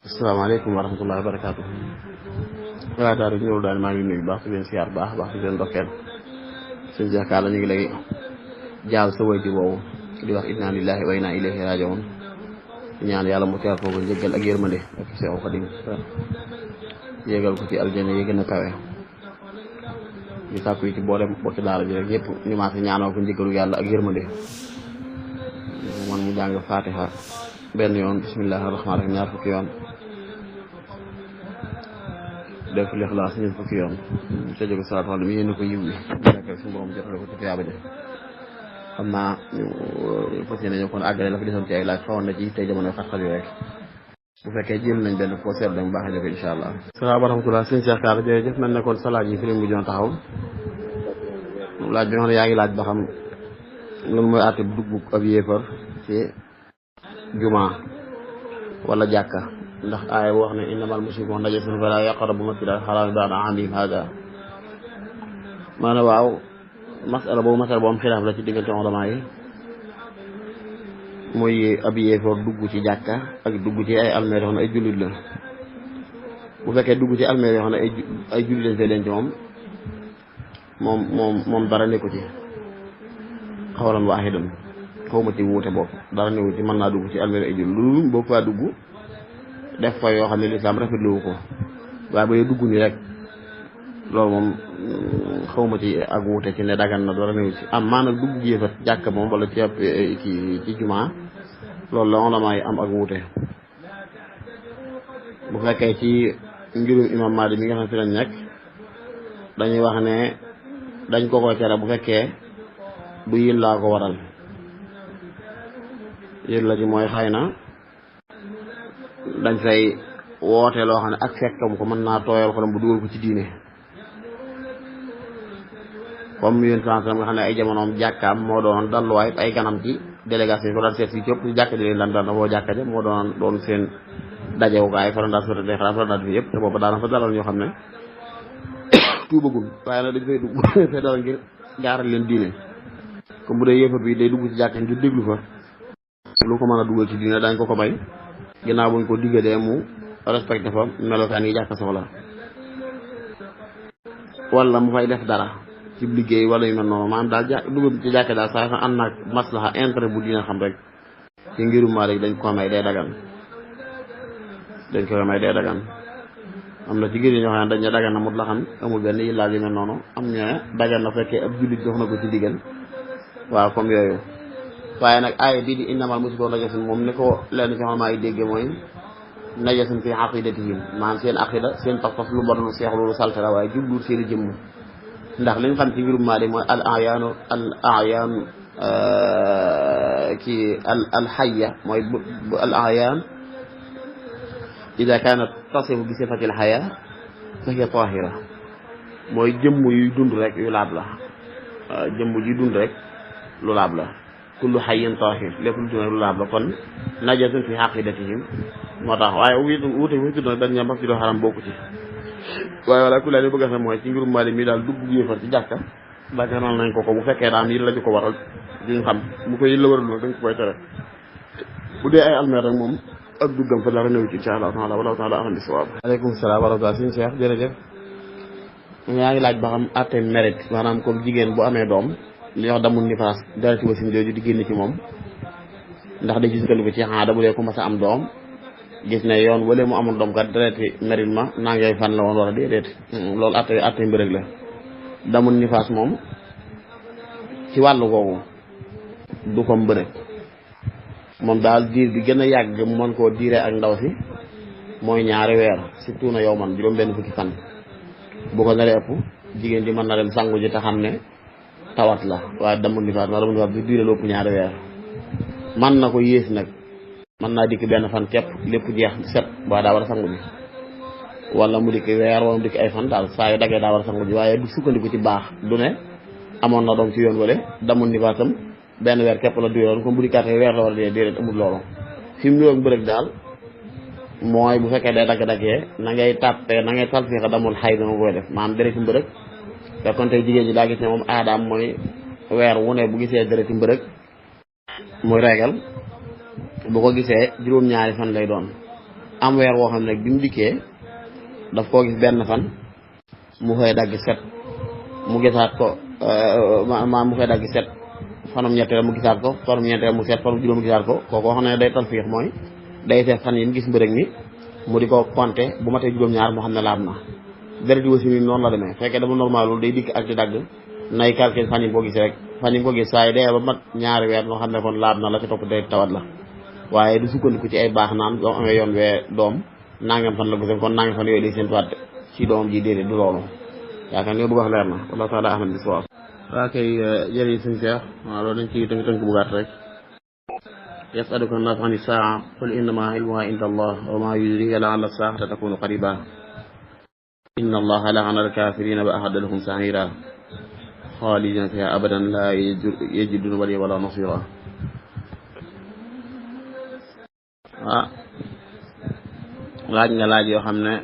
asalaamaaleykum wa rahmatullahi wa barakaatu. waaw daal di ñëw daal maa ngi nuyu baax di leen siyaar baax di leen ndokkeel sëñ Jaakaar la ñu ngi lay jaal sa waajur woowu di wax inna lillahi wa inna ilayhi rajiun ñaan yàlla mu teel ko njëggal ak yërmande ak Seexul Xadim yéegal ko ci aljana yi gën a kawe di sàkku yi ci boolem bokki daara ji rek ñëpp ñu maase ñaanoo ko njëggalu yàlla ak yërmande man mu jàng Fatiha benn yoon bismillahi rahmaani rahim ñaar fukki yoon def Lixlaas ñeent fukki yoon te jóge salaatu ala mi yéen ko yiw bi nekk suñu borom jotale ko ci tiyaaba ja xam naa fas yéene ñoo kon àggale la fa desoon ci ay laaj xawoon na ci tey jamono xat-xat yi rek bu fekkee jël nañ benn foo seet mu baaxee ko incha allah. salaam wa rahmatulah sëñ Cheikh Kaar jërëjëf mel ne kon sa laaj yi fi mu mujjoon taxaw laaj bi nga xam ne yaa ngi laaj ba xam lan mooy àtte dugg ab yéefar ci jumaa wala jàkka ndax aaya bu wax ne innamal mushrikuuna najasun falaa yaqrabu masjidal haraam ba'da aamihim haadaa maanaam waaw masala boobu masala boo am xilaaf la ci diggante ulama yi muy ab yéefar dugg ci jàkka ak dugg ci ay almeer yoo xam ne ay jullit la bu fekkee dugg ci almeer yoo xam ne ay jullit lañ fay denc moom dara nekku ci xawlan waahidan xaw ma ci wuute bopp dara nekku ci mën naa dugg ci almeer ay jullit loolu boo faa dugg def fa yoo xam ne lislaam rafetlu ko waaye ba dugg ni rek loolu moom xaw ma ci ak wuute ci ne dagan na dara néew ci am maanaam dugg yéefat jàkk moom wala ci ci jumaa loolu la ulama yi am ak wuute bu fekkee ci ngirum imam Maadi mi nga xam ne fi lañ nekk dañuy wax ne dañ ko koy tere bu fekkee du yil laa ko waral yil la ci mooy xëy na dañ fay woote loo xam ne ak fekkam ko mën naa tooyal xolam bu dugal ko ci diine comme yéen transfert nga xam ne ay jamonoom jàkkaam moo doon dalluwaay ay ganam ci délégation yi ko daan seet si cëpp ci jàkka ji leen daan boo jàkka ja moo doon seen dajewukaay fa daan sotti xalaat fa daan fi yëpp te boobu daana fa dalal ñoo xam ne tuubagul waaye nag dañ fay dugg fay dalal ngir jaaral leen diine comme bu dee yéefar bi day dugg ci jàkka ñu déglu fa lu ko mën a dugal ci diine dañ ko may ginnaaw buñ ko diggalee mu respecté fa melokaan yi jàkka soxla wala mu fay def dara ci liggéey wala yu mel noonu maanaam daal dugg ci jàkka daal saa fa ànd naag maslaha intérêt bu dina xam rek ci ngirum maa rek dañ ko may day dagan am na ci ngir yi ñoo xam ne dañ ne dagan na mut la xam amul benn yi laaj yu mel noonu am ñoo dagan na fekkee ab jullit jox na ko ci diggal waaw comme yooyu waaye nag aaya bii di innamal mushrikuuna najasun moom ni ko leen ci xam maa yi dégge mooy najasun fi aqidatihim maanaam seen aqida seen pas-pas lu bon lu seexlu lu salte la waaye jubluut seen i jëmm ndax liñ xam ci ngirum Maalik mooy al ayaan kii al xayya mooy al ayaan ida kaanat tasifu bi sifatil xaya fa hiya tahira mooy jëmm yuy dund rek yu laab la jëmm yuy dund rek lu laab la kullu xayyin tahir lépp lu dund rek lu laab la kon najasun fi aqidatihim moo tax waaye wuute wuute doon dañ ne masjidul haram bokku ci waaye wala ku leen bëgg a xam mooy ci ngirum Maalik mi daal dugg yéefar ci jàkka daganal nañ ko bu fekkee daa am yi la ñu ko waral duñ xam bu ko yi la waral nag dañ ko koy tere bu dee ay almeer rek moom ak duggam fa dara néew ci insha Allah taala wala taala axam bi sawaab aleykum salaam wa rahmatulah suñu Cheikh jërëjëf yaa ngi laaj ba xam atte mérite maanaam comme jigéen bu amee doom li wax damul nifaas dara ci wasin jooju di génn ci moom ndax da gis ko ci xaada bu dee ko mas a am doom gis ne yoon wala mu amul doom kat dereti mérite ma nangay fan la woon war a déedéet loolu atte mbërëg la damul nifaas moom ci wàllu googu du ko mbërëg moom daal diir bi gën a yàgg mu mën koo diire ak ndaw si mooy 2 weer surtout na yow man juróom benn fukki fan bu ko naree ëpp jigéen ji mën na dem sangu ji te xam ne tawat la waaye damul nifaas bi diire lu ëpp 2 weer man na ko yées nag mën naa dikk benn fan képp lépp jeex set waa daa war a sangu ji wala mu dikk weer wala mu dikk ay fan daal saa yu daggee daa war a sangu ji waaye du sukkandiku ci baax du ne amoon na doom ci yoon wala damul nifaasam benn weer képp la du yoon comme bu dikkaatee weer la war a dee déedéet amul loolu fi mu ñëw ak mbërëg daal mooy bu fekkee day dagg-daggee na ngay tàppee na ngay talfiixa damul xay dama koy def maanaam dereti mbërëg te kon tey jigéen ji daa gis ne moom aadaam mooy weer wu ne bu gisee dereti mbërëg muy reegal bu ko gisee juróom-ñaari fan lay doon am weer woo xam ne bi mu dikkee daf koo gis benn fan mu xëy dagg set mu gisaat ko mu xëy dagg set fanam ñetteel mu gisaat ko fanam ñeenteel mu set fanam juróom mu gisaat ko kooku xam ne day talfiix mooy day seet fan yi mu gis mbërëg mi mu di ko compter bu matee juróom-ñaar moo xam ne laab na deret di wasi ni noonu la demee fekkee dama normal loolu day dikk ak di dagg nay calcul fan yi ko gis rek fan yi ko gis saa yi dee ba mat ñaari weer loo xam ne kon laab na la ci topp day tawat la waaye du sukkandiku ci ay baax naan doo amee yoon wee doom nangam fan la gisoon kon nangam fan yooyu day seen tuwaat ci doom ji déedéet du loolu yaakaar nga bëgg wax leer na wallahu taala ahmad bi sawaab waa kay jërëjëf sëñ Cheikh waaw loolu dañ ci tënk bu gàtt rek yasaluka an-naas ani saa qul innama ilmuha inda allah wa ma yudrika la'alla saa'ata takunu qariba inna allaha la'ana al-kafirina wa a'adda lahum sa'ira xaalidina fiha abadan la yajiduna waliya wala nasira laaj nga laaj yoo xam ne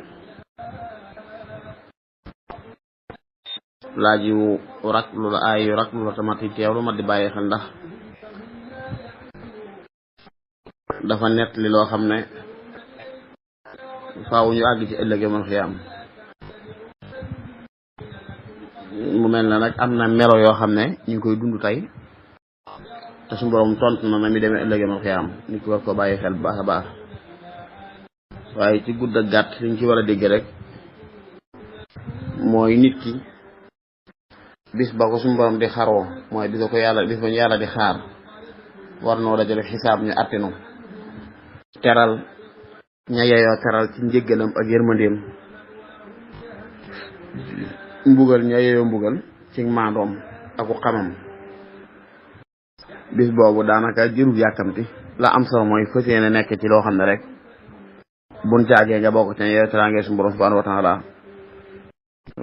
laaj yu raklu la ay yu raklu la tamat yi teewlu ma di bàyyi xel ndax dafa nett li loo xam ne faaw ñu àgg ci ëllëg man xiyaam mu mel na nag am na melo yoo xam ne ñu ngi koy dund tey te suñu borom tontu na mi demee ëllëg man xiyaam nit ki war ko bàyyi xel bu baax a baax waaye ci gudd ak gàtt liñ ci war a dégg rek mooy nit ki bis ba ko suñu borom di xaroo mooy bis ba ñu yàlla di xaar war noo dajale xisaab ñu attinu teral ña yeyoo teral ci njéggalam ak yërmandeem mbugal ña yeyoo mbugal ci maandoom aku xamam bis boobu daanaka jërul yàkkamti la am solo mooy fas yéene nekk ci loo xam ne rek buñ caagee nga bokk ci ña yeyoo teraangee suñu borom subhanahu wa taala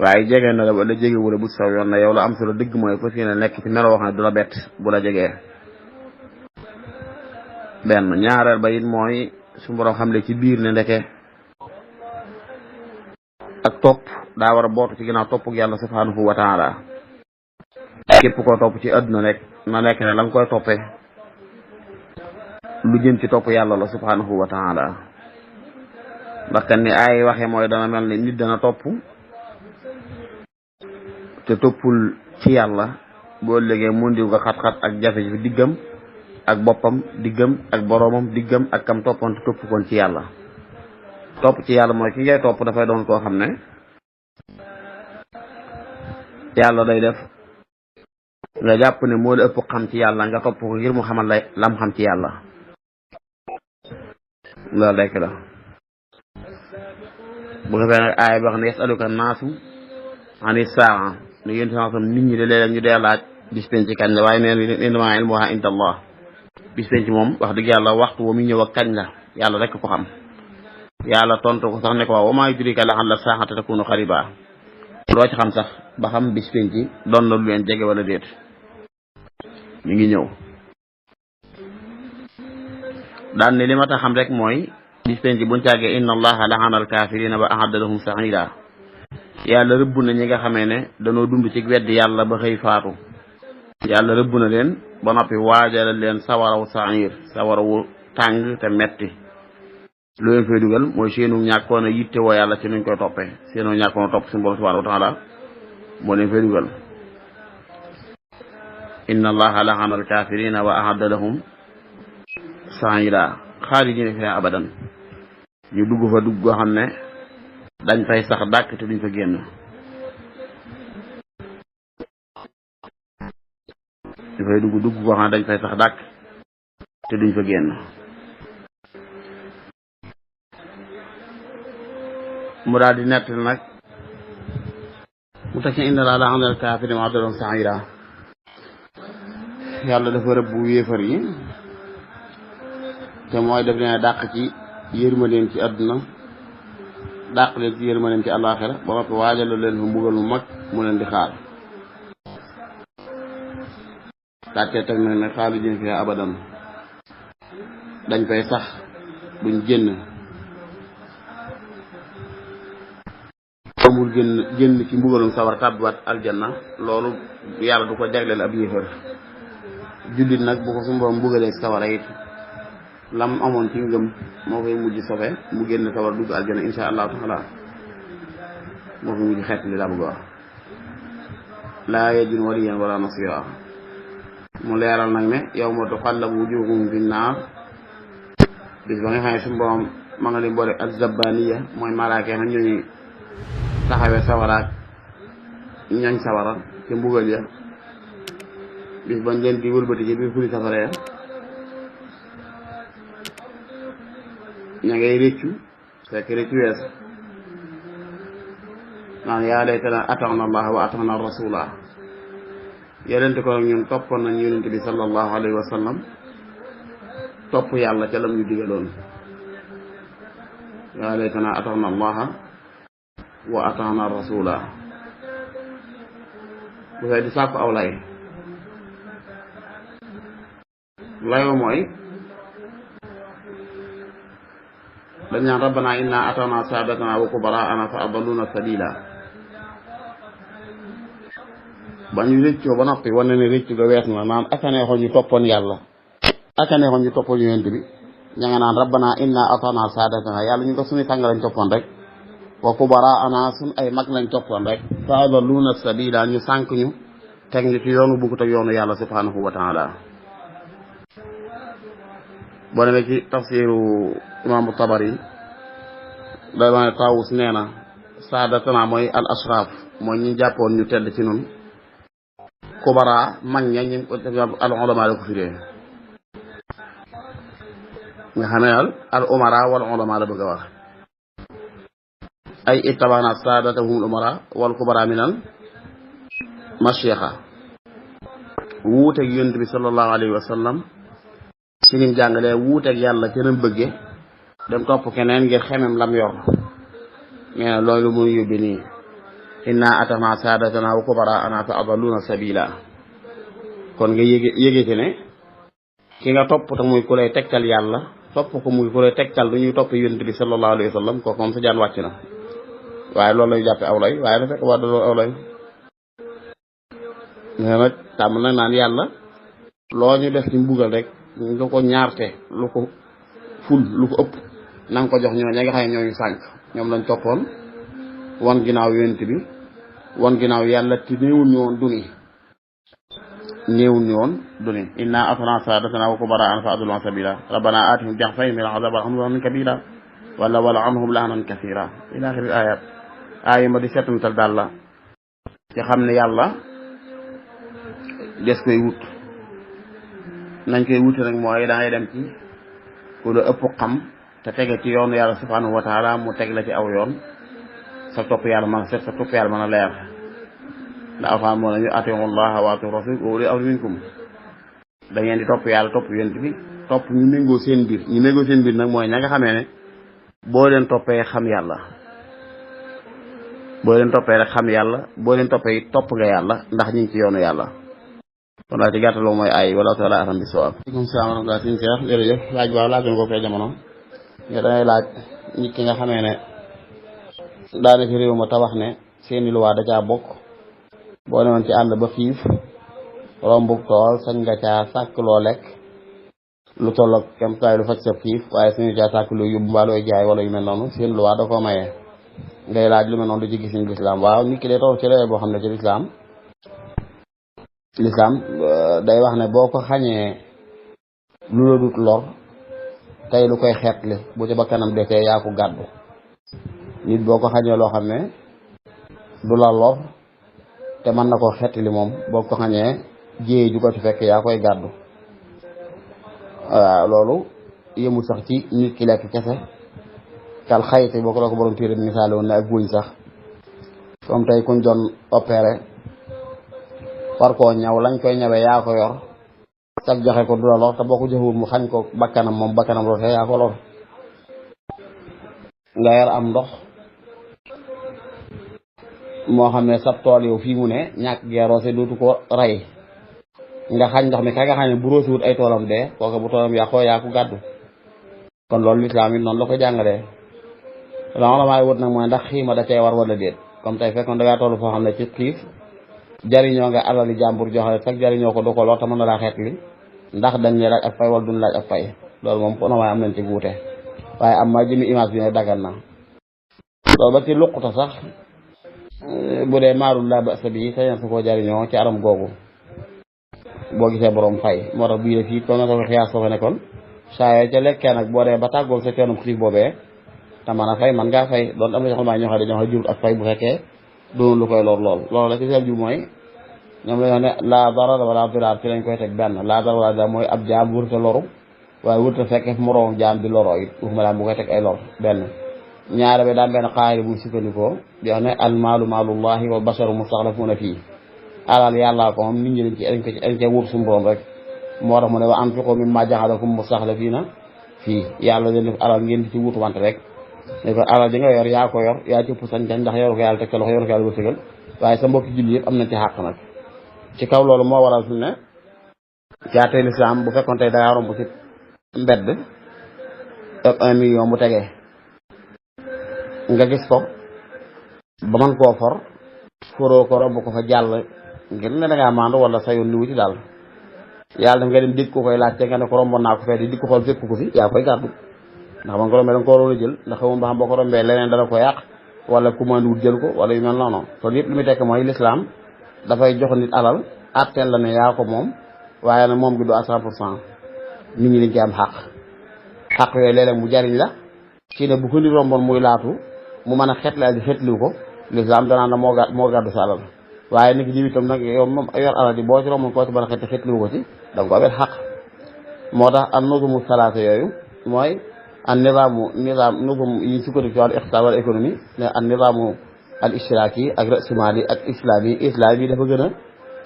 waaye jege na la wala jege wala bu saw yoon na yow la am solo dëgg mooy fas yéene nekk ci melo wax ne du la bett bu la jegee benn ñaareel ba it mooy suñu borom xam le ci biir ne ndeke ak topp daa war a bootu ci ginnaaw topp yàlla subhanahu wa taala képp koo topp ci àdduna rek na nekk ne la nga koy toppee lu jëm ci topp yàlla la subhanahu wa taala ndax kan ni ay waxe mooy dana mel ni nit dana topp te toppul ci yàlla boo léegi mu ndiw ko xat-xat ak jafe-jafe diggam ak boppam diggam ak boroomam diggam ak kam toppoon te topp koon ci yàlla topp ci yàlla mooy ki ngay topp dafay doon koo xam ne yàlla day def nga jàpp ne moo la ëpp xam ci yàlla nga topp ko ngir mu xamal la lam xam ci yàlla loolu rekk la bu ko fee nag aaya bi wax ne yasaluka naasu ani saa ne yéen sam nit ñi de léeg ñu dee laaj bis penc kañ la waaye neen innamaa ilmuhaa inda Allah bis penc moom wax dëgg yàlla waxtu wa mu ñëw ak kañ la yàlla rekk ko xam yàlla tontu ko sax ne ko waaw wa maa yudriika la'alla saa'ata takuunu qariibaa loo ci xam sax ba xam bis penc doon na lu leen jege wala déet mi ngi ñëw daan ne li ma tax xam rek mooy bis penc buñ caagee inna allaha la'ana al-kaafiriina wa a'adda lahum sa'iira yàlla rëbb na ñi nga xamee ne danoo dund ci weddi yàlla ba xëy faatu yàlla rëbb na leen ba noppi waajal leen sawaraw sa'iir sawarawu tàng te metti lu leen fay dugal mooy seenu ñàkkoon a yitte woo yàlla ci nuñ koy toppee seenu ñàkkoon a topp suñu borom subhanahu wa taala moo leen fay dugal inna allaha la'ana al-kaafiriina wa a'adda lahum sa'ira xaalidiina fiihaa abadan ñu dugg fa dugg goo xam ne dañ fay sax dàkk te duñ fa génn dafay dugg goo xam ne dañ fay sax dàkk te duñ fa génn mu daal di nett nag mu tax inna allaha la'ana al-kaafiriina wa a'adda lahum sa'ira yàlla dafa rëbbu yéefar yi te mooy def leen dàq ci yërmandeem ci àdduna dàq leen ci yërmandeem ci àllaaxira ba noppi waajal leen fa mbugal mu mag mu leen di xaar tàttee teg na ne xaalidiina fiihaa abadan dañ fay sax duñ génn amul génn ci mbugalum sawar tàbbiwaat aljanna loolu yàlla du ko jagleel ab yéefar jullit nag bu ko suñu borom mbugalee sawara it lam amoon ci ngëm moo koy mujj sofe mu génn sawar dugg aljana insha allahu taala moo koy mujj xeet li daa bëgg wax laa yajid waliyan wala nasira mu leeral nag ne yawma tuqallabu wujuhum fi naar bis ba nga xam ne suñu borom ma nga leen boole az-zabbaniya mooy malaaka yi ñooy taxawee sawaraak ñañ sawara ci mbugal ya bis bañ leen di wëlbati ci biir furi safara ya ña ngay réccu fekk réccu wees naan yaa laytana ata'na allaha wa ata'na rasula yelente ko nag ñun toppoon nañ yonente bi sallallahu alayhi wa sallam topp yàlla ca lam ñu digaloon yaa laytana ata'na allaha wa ata'na rasula bu fay di sàkku aw lay layoo mooy dañ naan rabbana inna ata'na sadatana wa kubara'ana fa adalluna sabila ba ñu rëccoo ba noppi wane ne rëccu ga wees na naan aka neexoon ñu toppoon yàlla aka neexoon ñu toppoon yonent bi ña nga naan rabbana inna ata'na sadatana yàlla ñu ko suñu sang lañ toppoon rek wa kubara'ana suñ ay mag lañ toppoon rek fa adalluna sabila ñu sànk ñu teg ñu ci yoonu bugg te yoonu yàlla subhanahu wa ta'ala boo demee ci tafsiru imaamu Tabari day wax ne Taawus nee na saadatana mooy al ashraf mooy ñi jàppoon ñu tedd ci nun kubara mag ña ñu al ulama la ko firee nga xam ne al umara wal ulama la bëgg a wax ay ittabana saadatahum al umara wal kubara minal mashayikha wuuteeg yonent bi sallallahu alayhi wa sallam ci nim jàngalee wuuteeg yàlla ci nam bëgge dem topp keneen ngir xemem lam yor nee na loolu mun yóbbi nii inna ata'na sadatana wa kubara'ana fa adalluna sabila kon nga yége ci ne ki nga topp te muy ku lay tegtal yàlla topp ko muy ku lay tegtal du ñuy topp yonent bi sallallahu alayhi wa sallam kooku moom sa jaan wàcc na waaye loolu lañu jàppe aw lay waaye da fekk waa da loolu aw lay nee nag tàmm nag naan yàlla loo ñu def ci mbugal rek lu ko ñaarte lu ko ful lu ko ëpp na nga ko jox ñoo ña nga xam ne ñooñu sànq ñoom lañ toppoon wan ginnaaw yonent bi wan ginnaaw yàlla te néewul ñu woon duni inna ata'na sadatana wa kubara'ana fa adalluna sabila rabbana atihim di'fayn min al'adab wal'anhum kabira wala wal'anhum la'nan kathira ila akhir ayat ayi ma di setantal daal la ci xam ne yàlla des koy wut nañ koy wuti nag mooy dangay dem ci ku la ëpp xam te tege ci yoonu yàlla subhanahu wa ta'ala mu teg la ci aw yoon sa topp yàlla mën a set sa topp yàlla mën a leer la alxuraan moo nañu atii'u llaha wa atii'u rasul wa ulil amri minkum da ngeen di topp yàlla topp yonent bi topp ñu méngoo seen biir ñu méngoo seen biir nag mooy ña nga xamee ne boo leen toppee xam yàlla boo leen toppee rek xam yàlla boo leen toppee topp nga yàlla ndax ñu ngi ci yoonu yàlla kon daal ci gàttaloo mooy ay wala taala alam bi sawaab. Aleykum salaam wa rahmatulah suñu seex jërëjëf laaj waaw laajoon ko fee jamono nga dangay laaj nit ki nga xamee ne daane ci réew ma tabax ne seeni luwaa da caa bokk boo ne woon ci àll ba xiif rombuk tool sañ nga caa sàkk loo lekk lu tollook kem taay lu faj sa xiif waaye suñu caa sàkk lu yóbbu mbaa looy jaay wala yu mel noonu seen luwaa da koo mayee ngay laaj lu mel noonu du ci gis ñu lislaam waaw nit ki day toll ci réew boo xam ne ci lislaam day wax ne boo ko xañee lu la dut lor tey lu koy xeetli bu ci ba kanam defee yaa ko gàddu nit boo ko xañee loo xam ne du la lor te mën na koo xeetli moom boo ko xañee jiyee ju ko ci fekk yaa koy gàddu waaw loolu yëmul sax ci nit ki lekk kese kal xayti boo ko la ko borom téere misaale woon ne ak guñ sax comme tey kuñ doon opéré war koo ñaw lañ koy ñawee yaa ko yor sag joxe ko du la lor te boo ko joxewul mu xañ ko bakkanam moom bakkanam lor te yaa ko lor nga yor am ndox moo xam ne sab tool yow fii mu ne ñàkk gee roose dootu ko rey nga xañ ndox mi ka nga xam ne bu roose wut ay toolam dee kooku bu toolam yàqoo yaa ko gàddu kon loolu lislaam it noonu la ko jàngalee loolu la maay wut nag mooy ndax xiima da cee war wala déet comme tey fekkoon da ngaa toll foo xam ne ci xiif jariñoo nga alali jàmbur joxe sax jariñoo ko du ko lor te mën na laa xeet li ndax dañ ne laaj ak fay wala duñ laaj ak fay loolu moom ko waaye am nañ ci wuute waaye am ma jëmi image bi ne dagan na loolu ba ci luquta sax bu dee maarul la ba sa bi sañan su koo jariñoo ci aram googu boo gisee borom fay moo tax bii de fii comme na ko xiyaas foofu nekkoon saa yoo ca lekkee nag boo dee ba tàggoog sa coonum xiif boobee te man a fay man ngaa fay doon am na ñoo xam ne dañoo xam jurut ak fay bu fekkee doon lu koy lor loolu la ci seen jub mooy ñoom la ñoo ne la darar wala dirar fi lañ koy teg benn la darar wala dirar mooy ab jaam wurta loru waaye wurta fekkee moroom jaam di loroo it waxuma daal bu koy teg ay lor benn ñaare bi daam benn xaari bu sukkandikoo di wax ne al maalu maalullahi wa basharu mustaxlafuuna fii alal yàllaa ko moom nit ñi dañ cee wut suñu borom rek moo tax mu ne wa anfiqu mimmaa jaxalakum mustaxlafiina fii yàlla leen def alal ngeen di ci wutu wante rek ne ko alal di nga yor yaa ko yor yaa cëpp sañ-sañ ndax yoru ko yàlla teg sa loxo yoru ko yàlla wërsëgal waaye sa mbokki julli yëpp am nañ ci xàq nag ci kaw loolu moo waral fi ne caatee lislaam bu fekkoon tey dangaa romb ci mbedd ak 1 million bu tegee nga gis ko ba man koo foroo ko romb ko fa jàll ngir ne da ngaa maandu wala sa yoon liwu ci daal yàlla daf nga dem dégg ko koy laajte nga ne ko romboon naa ko fee di dikk ko xool fekk ko fi yaa koy gàddu ndax man ko rombee da nga ko waroon a jël ndax xamul ba xam boo ko rombee leneen dana ko yàq wala commande wut jël ko wala yu mel noonu loolu yëpp li muy tekk mooy lislaam dafay jox nit alal atteel la ne yaa ko moom waaye nag moom gi du à 100% nit ñi dañ ci am xaq yooyu léeg-léeg mu jariñ la ci ne bu ko nit romboon muy laatu mu mën a xetle di xetliwu ko lislaam danaan la moo gàddu sa alal waaye nag jiw itam nag yow moom yor alal ji boo ci romboon koo ci mën a xetliwu ko ci da nga ko amee xaq moo tax an nuzumu salaasa yooyu mooy an nizam yi sukkandiku ci wàllu iqtisaad wala économie ne an nizaamu al ishtiraaki ak rasumaali ak islam yi dafa gën a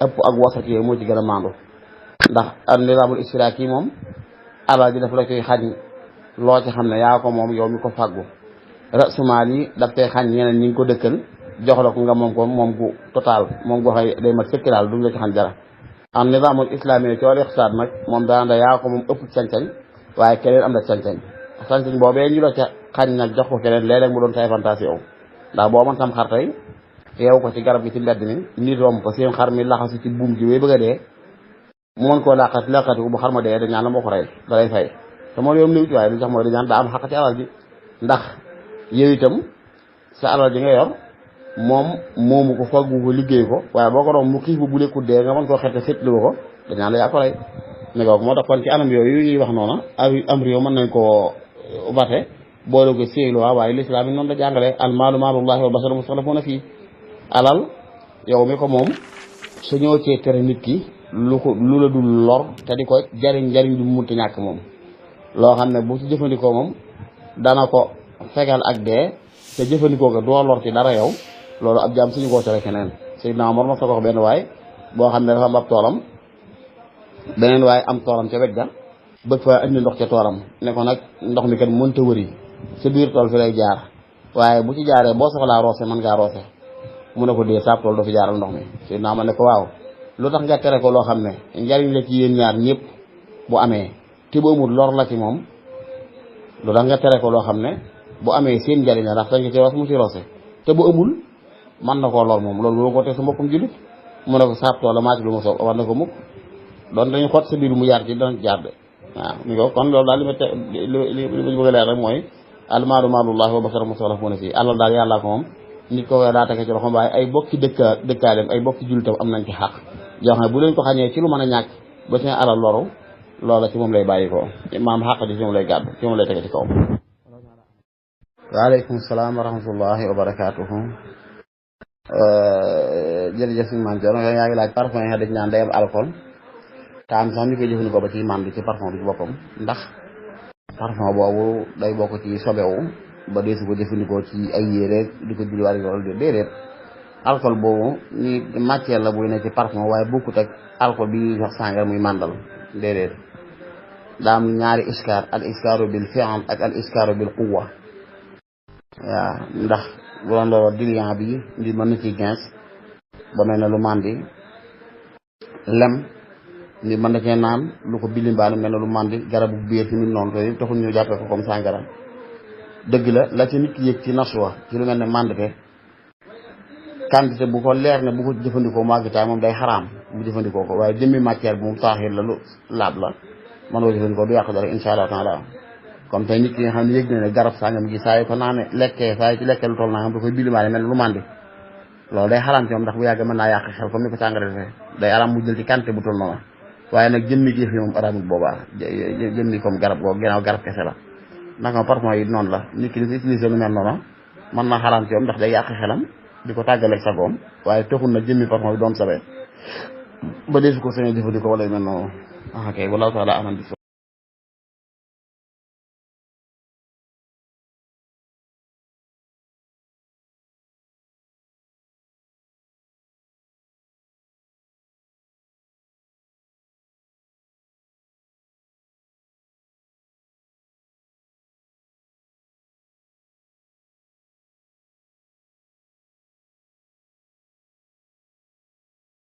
ëpp ak wasat yooyu moo ci gën a maandu ndax an nizaamul ishtiraaki moom alal ji dafa la koy xañ loo ci xam ne yaa ko moom yow mi ko fàggu rasumaali daf koy xañ ñeneen ñi ngi ko dëkkal jox la ko nga moom ko moom gu total moom goo xëy day mat sëkk daal duñ la ci xañ dara an nizaamul islaami ci wàllu iqtisaad nag moom daanda yaa ko moom ëpp sañ-sañ waaye keneen am na sañ-sañ boobee ñu la ca xañ nag jox ko keneen léeg-léeg mu doon sa avantage yow ndax boo mën sam xar tey yeew ko ci garab gi ci mbedd mi nit romb ko seen xar mi laxasu ci buum ji wéy bëgg a dee mu mën koo laqati ko bu xar ma dee dañ ñaan la moo ko rey da lay fay te moo yoom niwuti waaye li tax mooy dañ ñaan daa am xaq ci alal ji ndax yow itam sa alal ji nga yor moom moomu ko faggu ko liggéey ko waaye boo ko romb mu xiif bu lekkut dee nga mën koo xette xetliwu ko dañ ñaan la yaa ko rey ne ko moo tax kon ci anam yooyu ñuy wax noona am réew mën nañ koo vate boole ko séelu waaye lislaam yi noonu la jàngale al maalu maalullahi wal basharu mustaxlafuuna fii alal yow mi ko moom su ñëw cee tere nit ki lu la dul lor te di ko jariñ du munti ñàkk moom loo xam ne bu ci jëfandikoo moom dana ko fegal ak dee te jëfandikoo ko doo lor ci dara yow loolu ab jaam suñu koo tere keneen Seydina Omar ma sa ko wax benn waay boo xam ne dafa am ab toolam beneen waaye am toolam ca wet ga bëgg fa indi ndox ca toolam ne ko nag ndox mi kat mënta wëri sa biir tool fi lay jaar waaye bu ci jaaree boo soxlaa roose mën ngaa roose mu ne ko dee saab tool doo fi jaaral ndox mi Seydina Omar ne ko waaw lu tax nga tere ko loo xam ne njariñ la ci yéen ñaar ñëpp bu amee te bu amul lor la ci moom lu tax nga tere ko loo xam ne bu amee seen njariñ la ndax dañ ko ci roose mu ci roose te bu amul mën na koo lor moom loolu moo ko teg sa mbokkum jullit mu ne ko saab tool la maa ci lu ma soog war na ko mukk doon dañu xot sa biir mu jaar ci dana jaar de waaw mi ko kon loolu daal li ma bëgg a leer rek mooy al maalu maalullahi wa basharu mustaxlafuuna fii alal daal yàllaa ko moom nit ko daa tege ci loxoom waaye ay bokki dëkkaaleem ay bokki jullitam am nañ ci xaq joo xam ne bu leen ko xañee ci lu mën a ñàkk ba seen alal loru loola ci moom lay bàyyi ko maam xaq ji ci moom lay gàddu ci moom lay tege ci kaw waaleykum salaam wa rahmatullahi wa barakaatuhu jërëjëf suñu man Thierno yaa ngi laaj parfum yi dañ naan day am alcool te am sax ñu koy jëfandikoo ba ci mànd ci parfum bi ci boppam ndax parfum boobu day bokk ci sobewu ba deesu ko jëfandikoo ci ay yére di ko julli wàllu loolu déedéet alcool boobu ni matière la buy ne ci parfum waaye bokkut ak alcool bi ñuy wax sàngar muy màndal déedéet daa am ñaari iskaar al iskaaru bil fi'l ak al iskaaru bil quwwa waaw ndax bu doon loolu diluant bi ndi mën na ci gens ba mel ne lu màndi lem ndi mën na cee naan lu ko bilimbaanu mel ne lu màndi garabu biir ci nit noonu te taxul ñu jàppee ko comme sàngara dëgg la ci nit ki yëg ci naswa ci lu mel ne màndite quantité bu ko leer ne bu ko jëfandikoo màggitaay moom day xaraam bu jëfandikoo ko waaye jëmmi matière bi moom taaxir la lu laab la man nga jëfandikoo du yàq dara insha allah taala comme tey nit ki nga xam ne yëg na ne garab sàngam gi saa yu ko naane lekkee saa yu ci lekkee lu toll naa xam da koy bilimaale mel lu màndi loolu day xaraam ci moom ndax bu yàgg mën naa yàq xel comme ni ko sàngara defee day araam mu jël ci quantité bu toll noonu waaye nag jëmmi gi fi moom araamul boobaa jëmmi comme garab googu ginnaaw garab kese la naka parfum yi noonu la nit ki di utiliser lu mel noonu mën naa xaraam ci moom ndax day yàq xelam di ko tàggaleeg sagoom waaye taxul na jëmmi parfum bi doon sabee ba deesu ko sañee jëfandikoo wala yu mel noonu ok wallahu taala aman bi